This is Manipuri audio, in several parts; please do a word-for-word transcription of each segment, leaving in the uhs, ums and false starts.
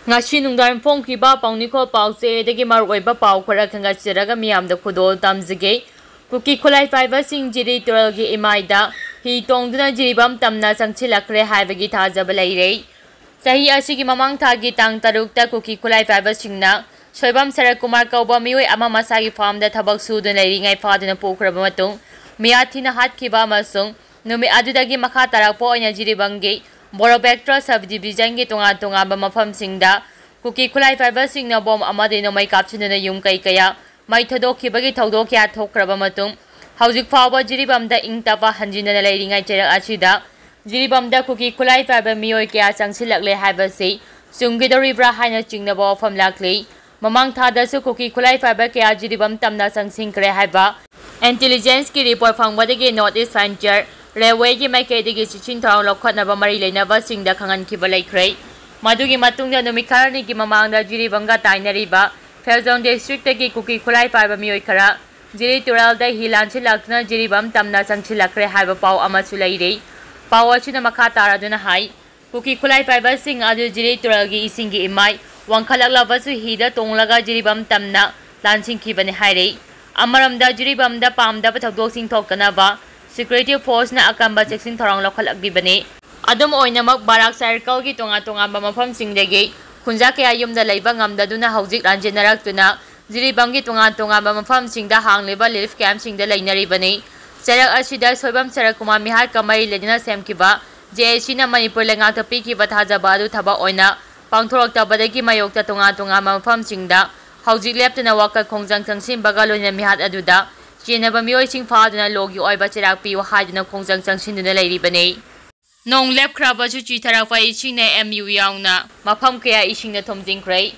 ꯉꯁꯤ ꯅꯨꯡꯗꯥꯡ ꯐꯣꯡꯈꯤꯕ ꯄꯥꯎꯅꯤꯈꯣꯜ ꯄꯥꯎꯆꯦꯗꯒꯤ ꯃꯔꯨꯑꯣꯏꯕ ꯄꯥꯎ ꯈꯔ ꯈꯟꯒꯠꯆꯔꯒ ꯃꯤꯌꯥꯝꯗ ꯈꯨꯗꯣꯜ ꯇꯝꯖꯒꯦ꯫ ꯀꯨꯀꯤ ꯈꯨꯠꯂꯥꯏ ꯄꯥꯏꯕꯁꯤꯡ ꯖꯤꯔꯤ ꯇꯨꯔꯦꯜꯒꯤ ꯏꯃꯥꯏꯗ ꯍꯤ ꯇꯣꯡꯗꯨꯅ ꯖꯤꯔꯤꯕꯥꯝ ꯇꯝꯅ ꯆꯪꯁꯤꯜꯂꯛꯈ꯭ꯔꯦ ꯍꯥꯏꯕꯒꯤ ꯊꯥꯖꯕ ꯂꯩꯔꯦ꯫ ꯆꯍꯤ ꯑꯁꯤꯒꯤ ꯃꯃꯥꯡ ꯊꯥꯒꯤ ꯇꯥꯡ ꯇꯔꯨꯛꯇ ꯀꯨꯀꯤ ꯈꯨꯠꯂꯥꯏ ꯄꯥꯏꯕꯁꯤꯡꯅ ꯁꯣꯏꯕꯝ ꯁꯔꯠꯀꯨꯃꯥꯔ ꯀꯧꯕ ꯃꯤꯑꯣꯏ ꯑꯃ ꯃꯁꯥꯒꯤ ꯐꯥꯔꯝꯗ ꯊꯕꯛ ꯁꯨꯗꯨꯅ ꯂꯩꯔꯤꯉꯩ ꯐꯥꯗꯨꯅ ꯄꯨꯈ꯭ꯔꯕ ꯃꯇꯨꯡ ꯃꯤꯌꯥꯊꯤꯅ ꯍꯥꯠꯈꯤꯕ ꯑꯃꯁꯨꯡ ꯅꯨꯃꯤꯠ ꯑꯗꯨꯗꯒꯤ ꯃꯈꯥ ꯇꯥꯔꯛꯄ ꯑꯣꯏꯅ ꯖꯤꯔꯤꯕꯥꯝꯒꯤ ꯕꯣꯔꯣꯕꯦꯛꯇ꯭ꯔ ꯁꯕ ꯗꯤꯕꯤꯖꯟꯒꯤ ꯇꯣꯉꯥꯟ ꯇꯣꯉꯥꯟꯕ ꯃꯐꯝꯁꯤꯡꯗ ꯀꯨꯀꯤ ꯈꯨꯠꯂꯥꯏ ꯄꯥꯏꯕꯁꯤꯡꯅ ꯕꯣꯝ ꯑꯃꯗꯤ ꯅꯣꯡꯃꯩ ꯀꯥꯞꯁꯤꯟꯗꯨꯅ ꯌꯨꯝ ꯀꯩ ꯀꯌꯥ ꯃꯩ ꯊꯥꯗꯣꯛꯈꯤꯕꯒꯤ ꯊꯧꯗꯣꯛ ꯀꯌꯥ ꯊꯣꯛꯈ꯭ꯔꯕ ꯃꯇꯨꯡ ꯍꯧꯖꯤꯛ ꯐꯥꯎꯕ ꯖꯤꯔꯤꯕꯥꯝꯗ ꯏꯪ ꯇꯞꯄ ꯍꯟꯖꯤꯟꯗꯅ ꯂꯩꯔꯤꯉꯩ ꯆꯩꯔꯛ ꯑꯁꯤꯗ ꯖꯤꯔꯤꯕꯥꯝꯗ ꯀꯨꯀꯤ ꯈꯨꯠꯂꯥꯏ ꯄꯥꯏꯕ ꯃꯤꯑꯣꯏ ꯀꯌꯥ ꯆꯪꯁꯤꯜꯂꯛꯂꯦ ꯍꯥꯏꯕꯁꯤ ꯆꯨꯝꯒꯗꯧꯔꯤꯕ꯭ꯔꯥ ꯍꯥꯏꯅ ꯆꯤꯡꯅꯕ ꯋꯥꯐꯝ ꯂꯥꯛꯂꯤ꯫ ꯃꯃꯥꯡ ꯊꯥꯗꯁꯨ ꯀꯨꯀꯤ ꯈꯨꯠꯂꯥꯏ ꯄꯥꯏꯕ ꯀꯌꯥ ꯖꯤꯔꯤꯕꯥꯝ ꯇꯝꯅ ꯆꯪꯁꯤꯟꯈ꯭ꯔꯦ ꯍꯥꯏꯕ ꯏꯟꯇꯦꯂꯤꯖꯦꯟꯁꯀꯤ ꯔꯤꯄꯣꯔꯠ ꯐꯪꯕꯗꯒꯤ ꯅꯣꯔꯠ ꯏꯁ ꯐ꯭ꯔꯟꯇꯤꯌꯔ ꯔꯦꯜꯋꯦꯒꯤ ꯃꯥꯏꯀꯩꯗꯒꯤ ꯆꯦꯛꯁꯤꯟ ꯊꯧꯔꯥꯡ ꯂꯧꯈꯠꯅꯕ ꯃꯔꯤ ꯂꯩꯅꯕꯁꯤꯡꯗ ꯈꯪꯍꯟꯈꯤꯕ ꯂꯩꯈ꯭ꯔꯦ꯫ ꯃꯗꯨꯒꯤ ꯃꯇꯨꯡꯗ ꯅꯨꯃꯤꯠ ꯈꯔꯅꯤꯒꯤ ꯃꯃꯥꯡꯗ ꯖꯤꯔꯤꯕꯥꯝꯒ ꯇꯥꯏꯅꯔꯤꯕ ꯐꯦꯜꯖꯣꯡ ꯗꯤꯁꯇ꯭ꯔꯤꯛꯇꯒꯤ ꯀꯨꯀꯤ ꯈꯨꯠꯂꯥꯏ ꯄꯥꯏꯕ ꯃꯤꯑꯣꯏ ꯈꯔ ꯖꯤꯔꯤ ꯇꯨꯔꯦꯜꯗ ꯍꯤ ꯂꯥꯟꯁꯤꯜꯂꯛꯇꯨꯅ ꯖꯤꯔꯤꯕꯥꯝ ꯇꯝꯅ ꯆꯪꯁꯤꯜꯂꯛꯈ꯭ꯔꯦ ꯍꯥꯏꯕ ꯄꯥꯎ ꯑꯃꯁꯨ ꯂꯩꯔꯤ꯫ ꯄꯥꯎ ꯑꯁꯤꯅ ꯃꯈꯥ ꯇꯥꯔꯗꯨꯅ ꯍꯥꯏ, ꯀꯨꯀꯤ ꯈꯨꯠꯂꯥꯏ ꯄꯥꯏꯕꯁꯤꯡ ꯑꯗꯨ ꯖꯤꯔꯤ ꯇꯨꯔꯦꯜꯒꯤ ꯏꯁꯤꯡꯒꯤ ꯏꯃꯥꯏ ꯋꯥꯡꯈꯠꯂꯛꯂꯕꯁꯨ ꯍꯤꯗ ꯇꯣꯡꯂꯒ ꯖꯤꯔꯤꯕꯥꯝ ꯇꯝꯅ ꯂꯥꯟꯁꯤꯟꯈꯤꯕꯅꯤ ꯍꯥꯏꯔꯤ꯫ ꯑꯃꯔꯣꯝꯗ ꯖꯤꯔꯤꯕꯥꯝꯗ ꯄꯥꯝꯗꯕ ꯊꯧꯗꯣꯛꯁꯤꯡ ꯊꯣꯛꯇꯅꯕ ꯁꯦꯀ꯭ꯌꯨꯔꯤꯇꯤ ꯐꯣꯔꯁꯅ ꯑꯀꯟꯕ ꯆꯦꯛꯁꯤꯟ ꯊꯧꯔꯥꯡ ꯂꯧꯈꯠꯂꯛꯂꯤꯕꯅꯤ꯫ ꯑꯗꯨꯝ ꯑꯣꯏꯅꯃꯛ ꯕꯥꯔꯥꯛ ꯁꯔꯀꯜꯒꯤ ꯇꯣꯉꯥꯟ ꯇꯣꯉꯥꯟꯕ ꯃꯐꯝꯁꯤꯡꯗꯒꯤ ꯈꯨꯟꯖꯥ ꯀꯌꯥ ꯌꯨꯝꯗ ꯂꯩꯕ ꯉꯝꯗꯗꯨꯅ ꯍꯧꯖꯤꯛ ꯂꯥꯟꯖꯦꯟꯅꯔꯛꯇꯨꯅ ꯖꯤꯔꯤꯕꯥꯝꯒꯤ ꯇꯣꯉꯥꯟ ꯇꯣꯉꯥꯟꯕ ꯃꯐꯝꯁꯤꯡꯗ ꯍꯥꯡꯂꯤꯕ ꯔꯤꯂꯤꯐ ꯀꯦꯝꯞꯁꯤꯡꯗ ꯂꯩꯅꯔꯤꯕꯅꯤ꯫ ꯆꯩꯔꯛ ꯑꯁꯤꯗ ꯁꯣꯏꯕꯝ ꯁꯔꯠꯀꯨꯃꯥꯔ ꯃꯤꯍꯥꯠꯀ ꯃꯔꯤ ꯂꯩꯅꯅ ꯁꯦꯝꯈꯤꯕ ꯖꯦ ꯑꯦ ꯁꯤꯅ ꯃꯅꯤꯄꯨꯔ ꯂꯩꯉꯥꯛꯇ ꯄꯤꯈꯤꯕ ꯊꯥꯖꯕ ꯑꯗꯨ ꯊꯕꯛ ꯑꯣꯏꯅ ꯄꯥꯡꯊꯣꯔꯛꯇꯕꯗꯒꯤ ꯃꯥꯌꯣꯛꯇ ꯇꯣꯉꯥꯟ ꯇꯣꯉꯥꯟꯕ ꯃꯐꯝꯁꯤꯡꯗ ꯍꯧꯖꯤꯛ ꯂꯦꯞꯇꯅ ꯋꯥꯀꯠ ꯈꯣꯡꯖꯪ ꯆꯪꯁꯤꯟꯕꯒ ꯂꯣꯏꯅꯅ ꯃꯤꯍꯥꯠ ꯑꯗꯨꯗ ꯆꯦꯟꯅꯕ ꯃꯤꯑꯣꯏꯁꯤꯡ ꯐꯥꯗꯨꯅ ꯂꯣꯒꯤ ꯑꯣꯏꯕ ꯆꯩꯔꯥꯛ ꯄꯤꯌꯨ ꯍꯥꯏꯗꯨꯅ ꯈꯣꯡꯖꯪ ꯆꯪꯁꯤꯟꯗꯨꯅ ꯂꯩꯔꯤꯕꯅꯤ꯫ ꯅꯣꯡ ꯂꯦꯞꯈ꯭ꯔꯕꯁꯨ ꯆꯤꯊꯔꯛꯄ ꯏꯁꯤꯡꯅ ꯑꯦꯝ ꯌꯨ ꯌꯥꯎꯅ ꯃꯐꯝ ꯀꯌꯥ ꯏꯁꯤꯡꯅ ꯊꯨꯝꯖꯤꯟꯈ꯭ꯔꯦ꯫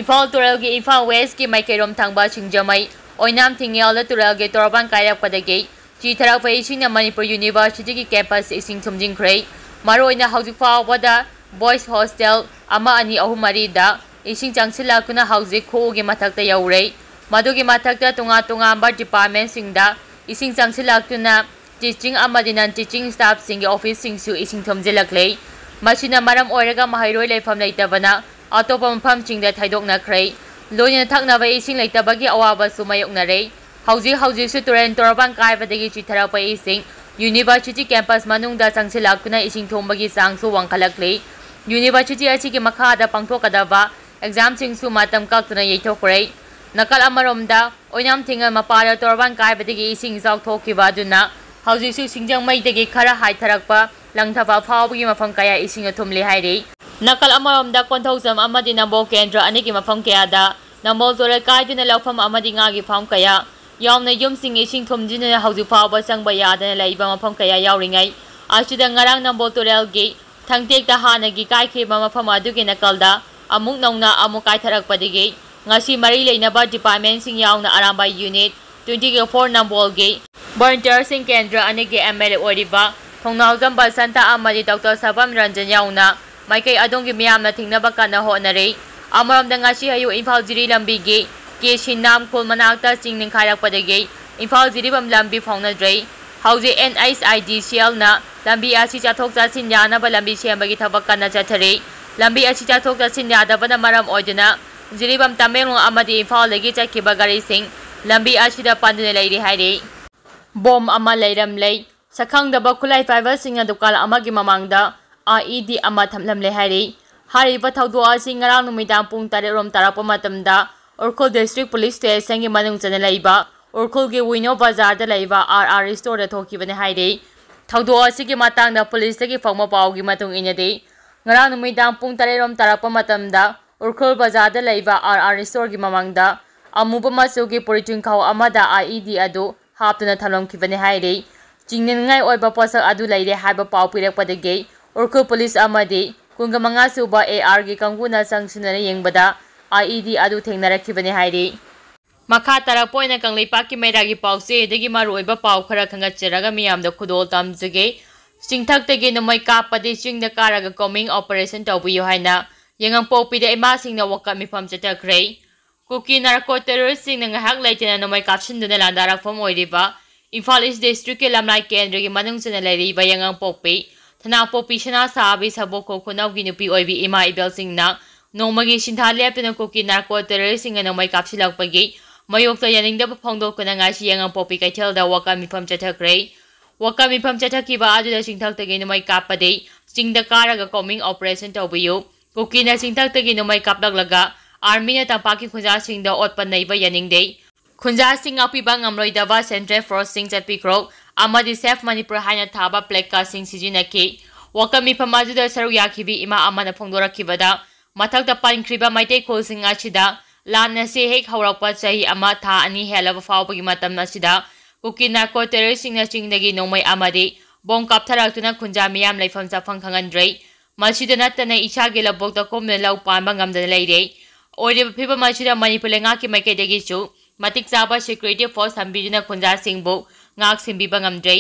ꯏꯝꯐꯥꯜ ꯇꯨꯔꯦꯜꯒꯤ ꯏꯝꯐꯥꯜ ꯋꯦꯁꯀꯤ ꯃꯥꯏꯀꯩꯔꯣꯝ ꯊꯪꯕ ꯁꯤꯡꯖꯃꯩ ꯑꯣꯏꯅꯥꯝ ꯊꯤꯡꯉꯦꯜꯗ ꯇꯨꯔꯦꯜꯒꯤ ꯇꯣꯔꯕꯥꯟ ꯀꯥꯏꯔꯛꯄꯗꯒꯤ ꯆꯤꯊꯔꯛꯄ ꯏꯁꯤꯡꯅ ꯃꯅꯤꯄꯨꯔ ꯌꯨꯅꯤꯚꯔꯁꯤꯇꯤꯒꯤ ꯀꯦꯝꯄꯁ ꯏꯁꯤꯡ ꯊꯨꯝꯖꯤꯟꯈ꯭ꯔꯦ꯫ ꯃꯔꯨꯑꯣꯏꯅ ꯍꯧꯖꯤꯛ ꯐꯥꯎꯕꯗ ꯕꯣꯏꯁ ꯍꯣꯁꯇꯦꯜ ꯑꯃ, ꯑꯅꯤ, ꯑꯍꯨꯝ, ꯃꯔꯤꯗ ꯏꯁꯤꯡ ꯆꯪꯁꯤꯜꯂꯛꯇꯨꯅ ꯍꯧꯖꯤꯛ ꯈꯨꯎꯒꯤ ꯃꯊꯛꯇ ꯌꯧꯔꯦ꯫ ꯃꯗꯨꯒꯤ ꯃꯊꯛꯇ ꯇꯣꯉꯥꯟ ꯇꯣꯉꯥꯟꯕ ꯗꯤꯄꯥꯔꯠꯃꯦꯟꯁꯤꯡꯗ ꯏꯁꯤꯡ ꯆꯪꯁꯤꯜꯂꯛꯇꯨꯅ ꯇꯤꯆꯤꯡ ꯑꯃꯗꯤ ꯅꯟ ꯇꯤꯆꯤꯡ ꯁ꯭ꯇꯥꯐꯁꯤꯡꯒꯤ ꯑꯣꯐꯤꯁꯁꯤꯡꯁꯨ ꯏꯁꯤꯡ ꯊꯨꯝꯖꯤꯜꯂꯛꯂꯦ꯫ ꯃꯁꯤꯅ ꯃꯔꯝ ꯑꯣꯏꯔꯒ ꯃꯍꯩꯔꯣꯏ ꯂꯩꯐꯝ ꯂꯩꯇꯕꯅ ꯑꯇꯣꯞꯄ ꯃꯐꯝꯁꯤꯡꯗ ꯊꯩꯗꯣꯛꯅꯈ꯭ꯔꯦ꯫ ꯂꯣꯏꯅꯅ ꯊꯛꯅꯕ ꯏꯁꯤꯡ ꯂꯩꯇꯕꯒꯤ ꯑꯋꯥꯕꯁꯨ ꯃꯥꯌꯣꯛꯅꯔꯦ꯫ ꯍꯧꯖꯤꯛ ꯍꯧꯖꯤꯛꯁꯨ ꯇꯨꯔꯦꯜ ꯇꯣꯔꯕꯥꯟ ꯀꯥꯏꯕꯗꯒꯤ ꯆꯤꯊꯔꯛꯄ ꯏꯁꯤꯡ ꯌꯨꯅꯤꯚꯔꯁꯤꯇꯤ ꯀꯦꯝꯄꯁ ꯃꯅꯨꯡꯗ ꯆꯪꯁꯤꯜꯂꯛꯇꯨꯅ ꯏꯁꯤꯡ ꯊꯨꯝꯕꯒꯤ ꯆꯥꯡꯁꯨ ꯋꯥꯡꯈꯠꯂꯛꯂꯤ꯫ ꯌꯨꯅꯤꯚꯔꯁꯤꯇꯤ ꯑꯁꯤꯒꯤ ꯃꯈꯥꯗ ꯄꯥꯡꯊꯣꯛꯀꯗꯕ ꯑꯦꯛꯖꯥꯝꯁꯤꯡꯁꯨ ꯃꯇꯝ ꯀꯛꯇꯅ ꯌꯩꯊꯣꯛꯈ꯭ꯔꯦ꯫ ꯅꯥꯀꯜ ꯑꯃꯔꯣꯝꯗ, ꯑꯣꯏꯅꯥꯝ ꯊꯤꯡꯉꯜ ꯃꯄꯥꯗ ꯇꯣꯔꯕꯥꯟ ꯀꯥꯏꯕꯗꯒꯤ ꯏꯁꯤꯡ ꯏꯆꯥꯎ ꯊꯣꯛꯈꯤꯕ ꯑꯗꯨꯅ ꯍꯧꯖꯤꯛꯁꯨ ꯁꯤꯡꯖꯃꯩꯗꯒꯤ ꯈꯔ ꯍꯥꯏꯊꯔꯛꯄ ꯂꯪꯊꯕꯥꯜ ꯐꯥꯎꯕꯒꯤ ꯃꯐꯝ ꯀꯌꯥ ꯏꯁꯤꯡꯅ ꯊꯨꯝꯂꯦ ꯍꯥꯏꯔꯤ꯫ ꯅꯥꯀꯜ ꯑꯃꯔꯣꯝꯗ, ꯀꯣꯟꯊꯧꯖꯝ ꯑꯃꯗꯤ ꯅꯝꯕꯣꯜ ꯀꯦꯟꯗ꯭ꯔ ꯑꯅꯤꯒꯤ ꯃꯐꯝ ꯀꯌꯥꯗ ꯅꯝꯕꯣꯜ ꯇꯨꯔꯦꯜ ꯀꯥꯏꯗꯨꯅ ꯂꯧꯐꯝ ꯑꯃꯗꯤ ꯉꯥꯒꯤ ꯐꯥꯔꯝ ꯀꯌꯥ ꯌꯥꯎꯅ ꯌꯨꯝꯁꯤꯡ ꯏꯁꯤꯡ ꯊꯨꯝꯖꯤꯟꯗꯨꯅ ꯍꯧꯖꯤꯛ ꯐꯥꯎꯕ ꯆꯪꯕ ꯌꯥꯗꯅ ꯂꯩꯕ ꯃꯐꯝ ꯀꯌꯥ ꯌꯥꯎꯔꯤꯉꯩ ꯑꯁꯤꯗ ꯉꯔꯥꯡ ꯅꯝꯕꯣꯜ ꯇꯨꯔꯦꯜꯒꯤ ꯊꯪꯇꯦꯛꯇ ꯍꯥꯟꯅꯒꯤ ꯀꯥꯏꯈꯤꯕ ꯃꯐꯝ ꯑꯗꯨꯒꯤ ꯅꯥꯀꯜꯗ ꯑꯃꯨꯛ ꯅꯧꯅ ꯑꯃꯨꯛ ꯀꯥꯏꯊꯔꯛꯄꯗꯒꯤ ꯉꯁꯤ ꯃꯔꯤ ꯂꯩꯅꯕ ꯗꯤꯄꯥꯔꯠꯃꯦꯟꯁꯤꯡ ꯌꯥꯎꯅ ꯑꯔꯥꯝꯕꯥꯏ ꯌꯨꯅꯤꯠ ꯇ꯭ꯋꯦꯟꯇꯤꯒ ꯐꯣꯔ ꯅꯝꯕꯣꯜꯒꯤ ꯚꯣꯂꯨꯟꯇꯤꯌꯔꯁꯤꯡ ꯀꯦꯟꯗ꯭ꯔ ꯑꯅꯤꯒꯤ ꯑꯦꯝ ꯑꯦꯜ ꯑꯦ ꯑꯣꯏꯔꯤꯕ ꯊꯣꯡꯅꯥꯎꯖꯝ ꯕꯁꯟꯇ ꯑꯃꯗꯤ ꯗꯣꯛꯇꯔ ꯁꯕꯝ ꯔꯟꯖꯟ ꯌꯥꯎꯅ ꯃꯥꯏꯀꯩ ꯑꯗꯣꯝꯒꯤ ꯃꯤꯌꯥꯝꯅ ꯊꯤꯡꯅꯕ ꯀꯟꯅ ꯍꯣꯠꯅꯔꯤ꯫ ꯑꯃꯔꯣꯝꯗ, ꯉꯁꯤ ꯑꯌꯨꯛ ꯏꯝꯐꯥꯜ ꯖꯤꯔꯤ ꯂꯝꯕꯤꯒꯤ ꯀꯦ ꯁꯤꯅꯥꯝ ꯈꯨꯜ ꯃꯅꯥꯛꯇ ꯆꯤꯡ ꯅꯤꯡꯈꯥꯏꯔꯛꯄꯗꯒꯤ ꯏꯝꯐꯥꯜ ꯖꯤꯔꯤꯕꯥꯝ ꯂꯝꯕꯤ ꯐꯥꯎꯅꯗ꯭ꯔꯦ꯫ ꯍꯧꯖꯤꯛ ꯑꯦꯟ ꯑꯩꯆ ꯑꯥꯏ ꯗꯤ ꯁꯤ ꯑꯦꯜꯅ ꯂꯝꯕꯤ ꯑꯁꯤ ꯆꯠꯊꯣꯛ ꯆꯠꯁꯤꯟ ꯌꯥꯅꯕ ꯂꯝꯕꯤ ꯁꯦꯝꯕꯒꯤ ꯊꯕꯛ ꯀꯟꯅ ꯆꯠꯊꯔꯤ꯫ ꯂꯝꯕꯤ ꯑꯁꯤ ꯆꯠꯊꯣꯛ ꯆꯠꯁꯤꯟ ꯌꯥꯗꯕꯅ ꯃꯔꯝ ꯑꯣꯏꯗꯨꯅ ꯖꯤꯔꯤꯕꯥꯝ ꯇꯃꯦꯡꯂꯣꯡ ꯑꯃꯗꯤ ꯏꯝꯐꯥꯜꯗꯒꯤ ꯆꯠꯈꯤꯕ ꯒꯥꯔꯤꯁꯤꯡ ꯂꯝꯕꯤ ꯑꯁꯤꯗ ꯄꯟꯗꯨꯅ ꯂꯩꯔꯤ ꯍꯥꯏꯔꯤ꯫ ꯕꯣꯝ ꯑꯃ ꯂꯩꯔꯝꯂꯦ꯫ ꯁꯛꯈꯪꯗꯕ ꯈꯨꯠꯂꯥꯏ ꯄꯥꯏꯕꯁꯤꯡꯅ ꯗꯨꯀꯥꯟ ꯑꯃꯒꯤ ꯃꯃꯥꯡꯗ ꯑꯥꯏ ꯏ ꯗꯤ ꯑꯃ ꯊꯝꯂꯝꯂꯦ ꯍꯥꯏꯔꯤ꯫ ꯍꯥꯏꯔꯤꯕ ꯊꯧꯗꯣꯛ ꯑꯁꯤ ꯉꯔꯥꯡ ꯅꯨꯃꯤꯗꯥꯡ ꯄꯨꯡ ꯇꯔꯦꯠ ꯔꯣꯝ ꯇꯥꯔꯛꯄ ꯃꯇꯝꯗ ꯎꯈ꯭ꯔꯨꯜ ꯗꯤꯁꯇ꯭ꯔꯤꯛ ꯄꯨꯂꯤꯁ ꯁ꯭ꯇꯦꯁꯟꯒꯤ ꯃꯅꯨꯡ ꯆꯟꯅ ꯂꯩꯕ ꯎꯈ꯭ꯔꯨꯜꯒꯤ ꯋꯤꯅꯣ ꯕꯖꯥꯔꯗ ꯂꯩꯕ ꯑꯥꯔ ꯑꯥꯔ ꯁ꯭ꯇꯣꯔꯗ ꯊꯣꯛꯈꯤꯕꯅꯤ ꯍꯥꯏꯔꯤ꯫ ꯊꯧꯗꯣꯛ ꯑꯁꯤꯒꯤ ꯃꯇꯥꯡꯗ ꯄꯨꯂꯤꯁꯇꯒꯤ ꯐꯪꯕ ꯄꯥꯎꯒꯤ ꯃꯇꯨꯡ ꯏꯟꯅꯗꯤ, ꯉꯔꯥꯡ ꯅꯨꯃꯤꯗꯥꯡ ꯄꯨꯡ ꯇꯔꯦꯠ ꯔꯣꯝ ꯇꯥꯔꯛꯄ ꯃꯇꯝꯗ ꯎꯈ꯭ꯔꯨꯜ ꯕꯖꯥꯔꯗ ꯂꯩꯕ ꯑꯥꯔ ꯑꯥꯔ ꯁ꯭ꯇꯣꯔꯒꯤ ꯃꯃꯥꯡꯗ ꯑꯃꯨꯕ ꯃꯆꯨꯒꯤ ꯄꯣꯂꯤꯊꯤꯟ ꯈꯥꯎ ꯑꯃꯗ ꯑꯥꯏ ꯏ ꯗꯤ ꯑꯗꯨ ꯍꯥꯞꯇꯨꯅ ꯊꯝꯂꯝꯈꯤꯕꯅꯤ ꯍꯥꯏꯔꯤ꯫ ꯆꯤꯡꯅꯅꯤꯡꯉꯥꯏ ꯑꯣꯏꯕ ꯄꯣꯠꯁꯛ ꯑꯗꯨ ꯂꯩꯔꯦ ꯍꯥꯏꯕ ꯄꯥꯎ ꯄꯤꯔꯛꯄꯗꯒꯤ ꯎꯈ꯭ꯔꯨꯜ ꯄꯨꯂꯤꯁ ꯑꯃꯗꯤ ꯀꯨꯟꯒ ꯃꯉꯥ ꯁꯨꯕ ꯑꯦ ꯑꯥꯔꯒꯤ ꯀꯥꯡꯕꯨꯅ ꯆꯪꯁꯤꯟꯗꯨꯅ ꯌꯦꯡꯕꯗ ꯑꯥꯏ ꯏ ꯗꯤ ꯑꯗꯨ ꯊꯦꯡꯅꯔꯛꯈꯤꯕꯅꯤ ꯍꯥꯏꯔꯤ꯫ ꯃꯈꯥ ꯇꯥꯔꯛꯄ ꯑꯣꯏꯅ ꯀꯪꯂꯩꯄꯥꯛꯀꯤ ꯃꯩꯔꯥꯒꯤ ꯄꯥꯎꯆꯦꯗꯒꯤ ꯃꯔꯨꯑꯣꯏꯕ ꯄꯥꯎ ꯈꯔ ꯈꯪꯒꯠꯆꯔꯒ ꯃꯤꯌꯥꯝꯗ ꯈꯨꯗꯣꯜ ꯇꯝꯖꯒꯦ꯫ ꯆꯤꯡꯊꯛꯇꯒꯤ ꯅꯣꯡꯃꯩ ꯀꯥꯞꯄꯗꯤ ꯆꯤꯡꯗ ꯀꯥꯔꯒ ꯀꯣꯝꯕꯤꯡ ꯑꯣꯄꯔꯦꯁꯟ ꯇꯧꯕꯤꯌꯨ ꯍꯥꯏꯅ ꯌꯥꯏꯉꯪꯄꯣꯛꯄꯤꯗ ꯏꯃꯥꯁꯤꯡꯅ ꯋꯥꯀꯠ ꯃꯤꯐꯝ ꯆꯠꯊꯈ꯭ꯔꯦ꯫ ꯀꯨꯀꯤ ꯅꯥꯔꯀꯣ ꯇꯦꯔꯣꯔꯤꯁꯁꯤꯡꯅ ꯉꯥꯏꯍꯥꯛ ꯂꯩꯇꯅ ꯅꯣꯡꯃꯩ ꯀꯥꯞꯁꯤꯟꯗꯨꯅ ꯂꯥꯟꯗꯥꯔꯛꯐꯝ ꯑꯣꯏꯔꯤꯕ ꯏꯝꯐꯥꯜ ꯏꯁ ꯗꯤꯁꯇ꯭ꯔꯤꯛꯀꯤ ꯂꯝꯂꯥꯏ ꯀꯦꯟꯗ꯭ꯔꯒꯤ ꯃꯅꯨꯡ ꯆꯟꯅ ꯂꯩꯔꯤꯕ ꯌꯥꯏꯉꯪꯄꯣꯛꯄꯤ, ꯊꯅꯥꯄꯣꯛꯄꯤ, ꯁꯅꯥꯁꯥꯕꯤ, ꯁꯕꯣꯛꯈꯣꯛ ꯈꯨꯅꯧꯒꯤ ꯅꯨꯄꯤ ꯑꯣꯏꯕꯤ ꯏꯃꯥ ꯏꯕꯦꯜꯁꯤꯡꯅ ꯅꯣꯡꯃꯒꯤ ꯁꯤꯟꯊꯥ ꯂꯦꯞꯇꯅ ꯀꯨꯀꯤ ꯅꯥꯔꯀꯣ ꯇꯦꯔꯣꯔꯤꯁꯁꯤꯡꯅ ꯅꯣꯡꯃꯩ ꯀꯥꯞꯁꯤꯜꯂꯛꯄꯒꯤ ꯃꯥꯌꯣꯛꯇ ꯌꯥꯅꯤꯡꯗꯕ ꯐꯣꯡꯗꯣꯛꯇꯨꯅ ꯉꯁꯤ ꯌꯥꯏꯉꯪꯄꯣꯛꯄꯤ ꯀꯩꯊꯦꯜꯗ ꯋꯥꯀꯠ ꯃꯤꯐꯝ ꯆꯠꯊꯈ꯭ꯔꯦ꯫ ꯋꯥꯀꯠ ꯃꯤꯐꯝ ꯆꯠꯊꯈꯤꯕ ꯑꯗꯨꯗ ꯆꯤꯡꯊꯛꯇꯒꯤ ꯅꯣꯡꯃꯩ ꯀꯥꯞꯄꯗꯤ ꯆꯤꯡꯗ ꯀꯥꯔꯒ combing operation ꯇꯧꯕꯤꯌꯨ꯫ ꯀꯨꯀꯤꯅ ꯆꯤꯡꯊꯛꯇꯒꯤ ꯅꯣꯡꯃꯩ ꯀꯥꯞꯂꯛꯂꯒ armyꯅ ꯇꯝꯄꯥꯛꯀꯤ ꯈꯨꯟꯖꯥꯁꯤꯡꯗ ꯑꯣꯠꯄ ꯅꯩꯕ ꯌꯥꯅꯤꯡꯗꯦ꯫ ꯈꯨꯟꯖꯥꯁꯤꯡ ꯉꯥꯛꯄꯤꯕ ꯉꯝꯂꯣꯏꯗꯕ central forceꯁꯤꯡ ꯆꯠꯄꯤꯈ꯭ꯔꯣ ꯑꯃꯗꯤ Save Manipur ꯍꯥꯏꯅ ꯊꯥꯕ placardꯁꯤꯡ ꯁꯤꯖꯤꯟꯅꯈꯤ꯫ ꯋꯥꯀꯠ ꯃꯤꯐꯝ ꯑꯗꯨꯗ ꯁꯔꯨꯛ ꯌꯥꯈꯤꯕꯤ ꯏꯃꯥ ꯑꯃꯅ ꯐꯣꯡꯗꯣꯔꯛꯈꯤꯕꯗ, ꯃꯊꯛꯇ ꯄꯟꯈ꯭ꯔꯤꯕ ꯃꯩꯇꯩ ꯈꯨꯜꯁꯤꯡ ꯑꯁꯤꯗ ꯂꯥꯟ ꯑꯁꯤ ꯍꯦꯛ ꯍꯧꯔꯛꯄ ꯆꯍꯤ ꯑꯃ ꯊꯥ ꯑꯅꯤ ꯍꯦꯜꯂꯕ ꯐꯥꯎꯕꯒꯤ ꯃꯇꯝ ꯑꯁꯤꯗ ꯀꯨꯀꯤ ꯅꯥꯔꯀꯣ ꯇꯦꯔꯣꯔꯤꯁꯁꯤꯡꯅ ꯆꯤꯡꯗꯒꯤ ꯅꯣꯡꯃꯩ ꯑꯃꯗꯤ ꯕꯣꯝ ꯀꯥꯞꯊꯔꯛꯇꯨꯅ ꯈꯨꯟꯖꯥ ꯃꯤꯌꯥꯝ ꯂꯩꯐꯝ ꯆꯥꯐꯝ ꯈꯪꯍꯟꯗ꯭ꯔꯦ꯫ ꯃꯁꯤꯗ ꯅꯠꯇꯅ ꯏꯁꯥꯒꯤ ꯂꯧꯕꯨꯛꯇ ꯀꯨꯝꯗꯨꯅ ꯂꯧ ꯄꯥꯟꯕ ꯉꯝꯗꯅ ꯂꯩꯔꯦ꯫ ꯑꯣꯏꯔꯤꯕ ꯐꯤꯕꯝ ꯑꯁꯤꯗ ꯃꯅꯤꯄꯨꯔ ꯂꯩꯉꯥꯛꯀꯤ ꯃꯥꯏꯀꯩꯗꯒꯤꯁꯨ ꯃꯇꯤꯛ ꯆꯥꯕ security force ꯊꯝꯕꯤꯗꯨꯅ ꯈꯨꯟꯖꯥꯁꯤꯡꯕꯨ ꯉꯥꯛ ꯁꯦꯟꯕꯤꯕ ꯉꯝꯗ꯭ꯔꯦ꯫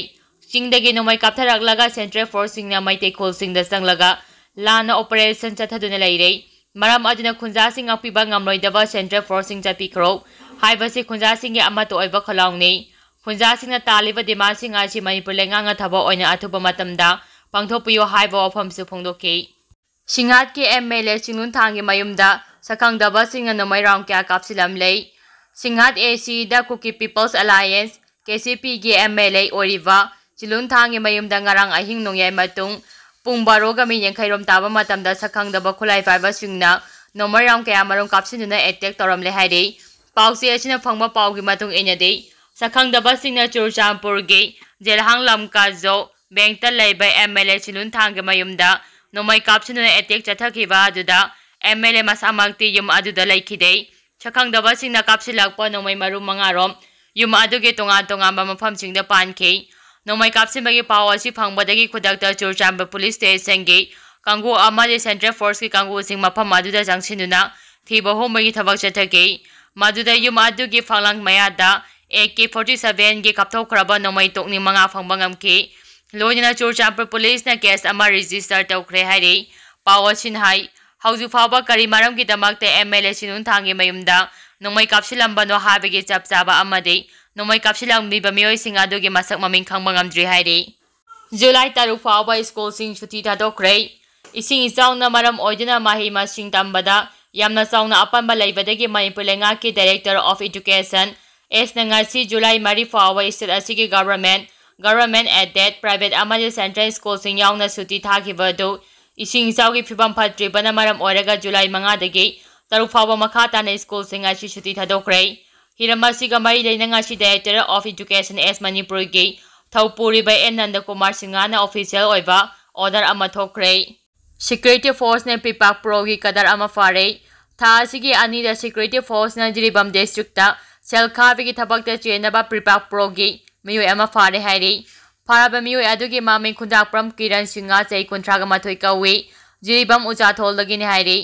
ꯆꯤꯡꯗꯒꯤ ꯅꯣꯡꯃꯩ ꯀꯥꯞꯊꯔꯛꯂꯒ central forceꯁꯤꯡꯅ ꯃꯩꯇꯩ ꯈꯨꯜꯁꯤꯡꯗ ꯆꯪꯂꯒ ꯂꯥꯟꯅ operation ꯆꯠꯊꯗꯨꯅ ꯂꯩꯔꯦ꯫ ꯃꯔꯝ ꯑꯗꯨꯅ ꯈꯨꯟꯖꯥꯁꯤꯡ ꯉꯥꯛꯄꯤꯕ ꯉꯝꯂꯣꯏꯗꯕ central forceꯁꯤꯡ ꯆꯠꯄꯤꯈ꯭ꯔꯣ ꯍꯥꯏꯕꯁꯤ ꯈꯨꯟꯖꯥꯁꯤꯡꯒꯤ ꯑꯃꯠꯇ ꯑꯣꯏꯕ ꯈꯣꯜꯂꯥꯎꯅꯤ꯫ ꯈꯨꯟꯖꯥꯁꯤꯡꯅ ꯇꯥꯜꯂꯤꯕ demandꯁꯤꯡ ꯑꯁꯤ ꯃꯅꯤꯄꯨꯔ ꯂꯩꯉꯥꯛꯅ ꯊꯕꯛ ꯑꯣꯏꯅ ꯑꯊꯨꯕ ꯃꯇꯝꯗ ꯄꯥꯡꯊꯣꯛꯄꯤꯌꯨ ꯍꯥꯏꯕ ꯋꯥꯐꯝꯁꯨ ꯐꯣꯡꯗꯣꯛꯈꯤ꯫ ꯁꯤꯡꯍꯥꯠꯀꯤ MLA ꯆꯤꯡꯂꯨꯟꯊꯥꯡꯒꯤ ꯃꯌꯨꯝꯗ ꯁꯛꯈꯪꯗꯕꯁꯤꯡꯅ ꯅꯣꯡꯃꯩ round ꯀꯌꯥ ꯀꯥꯞꯁꯤꯜꯂꯝꯂꯦ꯫ ꯁꯤꯡꯍꯥꯠ ACꯗ Kuki People's Alliance, KCPꯒꯤ MLA ꯑꯣꯏꯔꯤꯕ ꯆꯤꯡꯂꯨꯟꯊꯥꯡꯒꯤ ꯃꯌꯨꯝꯗ ꯉꯔꯥꯡ ꯑꯍꯤꯡ ꯅꯣꯡꯌꯥꯏ ꯃꯇꯨꯡ ꯄꯨꯡ ꯕꯥꯔꯣꯒ ꯃꯤꯅꯤꯠ ꯌꯥꯡꯈꯩꯔꯣꯝ ꯇꯥꯕ ꯃꯇꯝꯗ ꯁꯛꯈꯪꯗꯕ ꯈꯨꯠꯂꯥꯏ ꯄꯥꯏꯕꯁꯤꯡꯅ ꯅꯣꯡꯃꯩ round ꯀꯌꯥ ꯃꯔꯨꯝ ꯀꯥꯞꯁꯤꯟꯗꯨꯅ attack ꯇꯧꯔꯝꯂꯦ ꯍꯥꯏꯔꯤ꯫ ꯄꯥꯎꯆꯦ ꯑꯁꯤꯅ ꯐꯪꯕ ꯄꯥꯎꯒꯤ ꯃꯇꯨꯡ ꯏꯟꯅꯗꯤ, ꯁꯛꯈꯪꯗꯕꯁꯤꯡꯅ ꯆꯨꯔꯆꯥꯟꯄꯨꯔꯒꯤ ꯖꯦꯜꯍꯥꯡ ꯂꯝꯀꯥꯖꯣ ꯕꯦꯡꯛꯇ ꯂꯩꯕ MLA ꯆꯤꯡꯂꯨꯟꯊꯥꯡꯒꯤ ꯃꯌꯨꯝꯗ ꯅꯣꯡꯃꯩ ꯀꯥꯞꯁꯤꯟꯗꯨꯅ attack ꯆꯠꯊꯈꯤꯕ ꯑꯗꯨꯗ MLA ꯃꯁꯥꯃꯛꯇꯤ ꯌꯨꯝ ꯑꯗꯨꯗ ꯂꯩꯈꯤꯗꯦ꯫ ꯁꯛꯈꯪꯗꯕꯁꯤꯡꯅ ꯀꯥꯞꯁꯤꯜꯂꯛꯄ ꯅꯣꯡꯃꯩ ꯃꯔꯨꯝ ꯃꯉꯥꯔꯣꯝ ꯌꯨꯝ ꯑꯗꯨꯒꯤ ꯇꯣꯉꯥꯟ ꯇꯣꯉꯥꯟꯕ ꯃꯐꯝꯁꯤꯡꯗ ꯄꯥꯟꯈꯤ꯫ ꯅꯣꯡꯃꯩ ꯀꯥꯞꯁꯤꯟꯕꯒꯤ ꯄꯥꯎ ꯑꯁꯤ ꯐꯪꯕꯗꯒꯤ ꯈꯨꯗꯛꯇ ꯆꯨꯔꯆꯥꯟꯄꯨꯔ police stationꯒꯤ ꯀꯥꯡꯕꯨ ꯑꯃꯗꯤ central forceꯀꯤ ꯀꯥꯡꯕꯨꯁꯤꯡ ꯃꯐꯝ ꯑꯗꯨꯗ ꯆꯪꯁꯤꯟꯗꯨꯅ ꯊꯤꯕ ꯍꯨꯝꯕꯒꯤ ꯊꯕꯛ ꯆꯠꯊꯈꯤ꯫ ꯃꯗꯨꯗ ꯌꯨꯝ ꯑꯗꯨꯒꯤ ꯐꯛꯂꯥꯡ ꯃꯌꯥꯗ AK forty sevenꯒꯤ ꯀꯥꯞꯊꯣꯛꯈ꯭ꯔꯕ ꯅꯣꯡꯃꯩ ꯇꯣꯛꯅꯤ ꯃꯉꯥ ꯐꯪꯕ ꯉꯝꯈꯤ꯫ ꯂꯣꯏꯅꯅ ꯆꯨꯔꯆꯥꯟꯄꯨꯔ policeꯅ case ꯑꯃ register ꯇꯧꯈ꯭ꯔꯦ ꯍꯥꯏꯔꯤ꯫ ꯄꯥꯎ ꯑꯁꯤꯅ ꯍꯥꯏ, ꯍꯧꯖꯤꯛ ꯐꯥꯎꯕ ꯀꯔꯤ ꯃꯔꯝꯒꯤꯗꯃꯛꯇ MLA ꯆꯤꯡꯂꯨꯟꯊꯥꯡꯒꯤ ꯃꯌꯨꯝꯗ ꯅꯣꯡꯃꯩ ꯀꯥꯞꯁꯤꯜꯂꯝꯕꯅꯣ ꯍꯥꯏꯕꯒꯤ ꯆꯞ ꯆꯥꯕ ꯑꯃꯗꯤ ꯅꯣꯡꯃꯩ ꯀꯥꯞꯁꯤꯜꯂꯝꯂꯤꯕ ꯃꯤꯑꯣꯏꯁꯤꯡ ꯑꯗꯨꯒꯤ ꯃꯁꯛ ꯃꯃꯤꯡ ꯈꯪꯕ ꯉꯝꯗ꯭ꯔꯤ ꯍꯥꯏꯔꯤ꯫ ꯖꯨꯂꯥꯏ ꯇꯔꯨꯛ ꯐꯥꯎꯕ ꯁ꯭ꯀꯨꯜꯁꯤꯡ ꯁꯨꯇꯤ ꯊꯥꯗꯣꯛꯈ꯭ꯔꯦ꯫ ꯏꯁꯤꯡ ꯏꯆꯥꯎꯅ ꯃꯔꯝ ꯑꯣꯏꯗꯨꯅ ꯃꯍꯩ ꯃꯁꯤꯡ ꯇꯝꯕꯗ ꯌꯥꯝꯅ ꯆꯥꯎꯅ ꯑꯄꯟꯕ ꯂꯩꯕꯗꯒꯤ ꯃꯅꯤꯄꯨꯔ ꯂꯩꯉꯥꯛꯀꯤ Director of Education ꯑꯦꯁꯅ ꯉꯁꯤ July ꯃꯔꯤ ꯐꯥꯎꯕ state ꯑꯁꯤꯒꯤ government, government aided, private ꯑꯃꯗꯤ central schoolꯁꯤꯡ ꯌꯥꯎꯅ ꯁꯨꯇꯤ ꯊꯥꯈꯤꯕ ꯑꯗꯨ ꯏꯁꯤꯡ ꯏꯆꯥꯎꯒꯤ ꯐꯤꯕꯝ ꯐꯠꯇ꯭ꯔꯤꯕꯅ ꯃꯔꯝ ꯑꯣꯏꯔꯒ July ꯃꯉꯥꯗꯒꯤ ꯇꯔꯨꯛ ꯐꯥꯎꯕ ꯃꯈꯥ ꯇꯥꯅ schoolꯁꯤꯡ ꯑꯁꯤ ꯁꯨꯇꯤ ꯊꯥꯗꯣꯛꯈ꯭ꯔꯦ꯫ ꯍꯤꯔꯝ ꯑꯁꯤꯒ ꯃꯔꯤ ꯂꯩꯅꯅ ꯉꯁꯤ Director of Education ꯑꯦꯁ ꯃꯅꯤꯄꯨꯔꯒꯤ ꯊꯧꯄꯨꯔꯤꯕ ꯑꯦꯟ ꯅꯟꯗꯀꯨꯃꯥꯔ ꯁꯤꯡꯍꯅ official ꯑꯣꯏꯕ order ꯑꯃ ꯊꯣꯛꯈ꯭ꯔꯦ꯫ Security forceꯅ ꯄ꯭ꯔꯤꯄꯥꯛ ꯄ꯭ꯔꯣꯒꯤ ꯀꯗꯔ ꯑꯃ ꯐꯥꯔꯦ꯫ ꯊꯥ ꯑꯁꯤꯒꯤ ꯑꯅꯤꯗ security forceꯅ ꯖꯤꯔꯤꯕꯥꯝ districtꯇ ꯁꯦꯜ ꯈꯥꯕꯒꯤ ꯊꯕꯛꯇ ꯆꯦꯟꯅꯕ ꯄ꯭ꯔꯤꯄꯥꯛ ꯄ꯭ꯔꯣꯒꯤ ꯃꯤꯑꯣꯏ ꯑꯃ ꯐꯥꯔꯦ ꯍꯥꯏꯔꯤ꯫ ꯐꯥꯔꯕ ꯃꯤꯑꯣꯏ ꯑꯗꯨꯒꯤ ꯃꯃꯤꯡ ꯈꯨꯟꯗꯥꯛꯄ꯭ꯔꯝ ꯀꯤꯔꯟ ꯁꯤꯡꯍ, ꯆꯍꯤ ꯀꯨꯟꯊ꯭ꯔꯥꯒ ꯃꯥꯊꯣꯏ ꯀꯧꯏ꯫ ꯖꯤꯔꯤꯕꯥꯝ ꯎꯆꯥꯊꯣꯜꯗꯒꯤꯅꯤ ꯍꯥꯏꯔꯤ꯫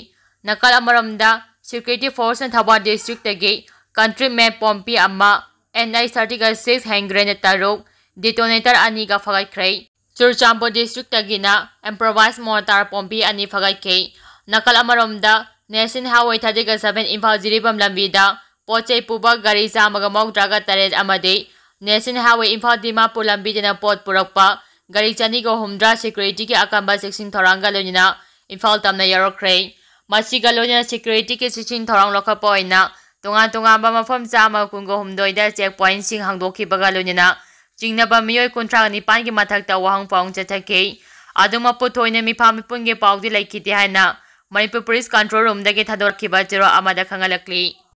ꯅꯥꯀꯜ ꯑꯃꯔꯣꯝꯗ, security forceꯅ ꯊꯧꯕꯥꯜ districtꯇꯒꯤ countryman ꯄꯣꯝꯄꯤ ꯑꯃ, NI thirtyꯒ six hand grenade ꯇꯔꯨꯛ, detonator ꯑꯅꯤꯒ ꯐꯒꯠꯈ꯭ꯔꯦ꯫ ꯆꯨꯔꯆꯥꯟꯄꯨꯔ districtꯇꯒꯤꯅ improvised mortar ꯄꯣꯝꯄꯤ ꯑꯅꯤ ꯐꯒꯠꯈꯤ꯫ ꯅꯥꯀꯜ ꯑꯃꯔꯣꯝꯗ, National Highway thirtyꯒ seven Imphal Jiribam ꯂꯝꯕꯤꯗ ꯄꯣꯠ ꯆꯩ ꯄꯨꯕ ꯒꯥꯔꯤ ꯆꯥꯝꯃꯒ ꯃꯧꯗ꯭ꯔꯥꯒ ꯇꯔꯦꯠ ꯑꯃꯗꯤ National Highway ꯏꯝꯐꯥꯜ ꯗꯤꯃꯥꯄꯨꯔ ꯂꯝꯕꯤꯗꯅ ꯄꯣꯠ ꯄꯨꯔꯛꯄ ꯒꯥꯔꯤ ꯆꯅꯤꯒ ꯍꯨꯝꯗ꯭ꯔꯥ securityꯒꯤ ꯑꯀꯟꯕ ꯆꯦꯛꯁꯤꯟ ꯊꯧꯔꯥꯡꯒ ꯂꯣꯏꯅꯅ ꯏꯝꯐꯥꯜ ꯇꯝꯅ ꯌꯧꯔꯛꯈ꯭ꯔꯦ꯫ ꯃꯁꯤꯒ ꯂꯣꯏꯅꯅ securityꯒꯤ ꯆꯦꯛꯁꯤꯟ ꯊꯧꯔꯥꯡ ꯂꯧꯈꯠꯄ ꯑꯣꯏꯅ ꯇꯣꯉꯥꯟ ꯇꯣꯉꯥꯟꯕ ꯃꯐꯝ ꯆꯥꯝꯃ ꯀꯨꯟꯒ ꯍꯨꯝꯗꯣꯏꯗ check pointꯁꯤꯡ ꯍꯥꯡꯗꯣꯛꯈꯤꯕꯒ ꯂꯣꯏꯅꯅ ꯆꯤꯡꯅꯕ ꯃꯤꯑꯣꯏ ꯀꯨꯟꯊ꯭ꯔꯥ ꯅꯤꯄꯥꯟꯒꯤ ꯃꯊꯛꯇ ꯋꯥꯍꯪ ꯄꯥꯎꯍꯪ ꯆꯠꯊꯈꯤ꯫ ꯑꯗꯨꯃꯛꯄꯨ ꯊꯣꯏꯅ ꯃꯤꯐꯥ ꯃꯤꯄꯨꯝꯒꯤ ꯄꯥꯎꯗꯤ ꯂꯩꯈꯤꯗꯦ ꯍꯥꯏꯅ ꯃꯅꯤꯄꯨꯔ Police Control Roomꯗꯒꯤ ꯊꯥꯗꯣꯔꯛꯈꯤꯕ ꯆꯦꯔꯣꯜ ꯑꯃꯗ ꯈꯪꯍꯜꯂꯛꯂꯤ꯫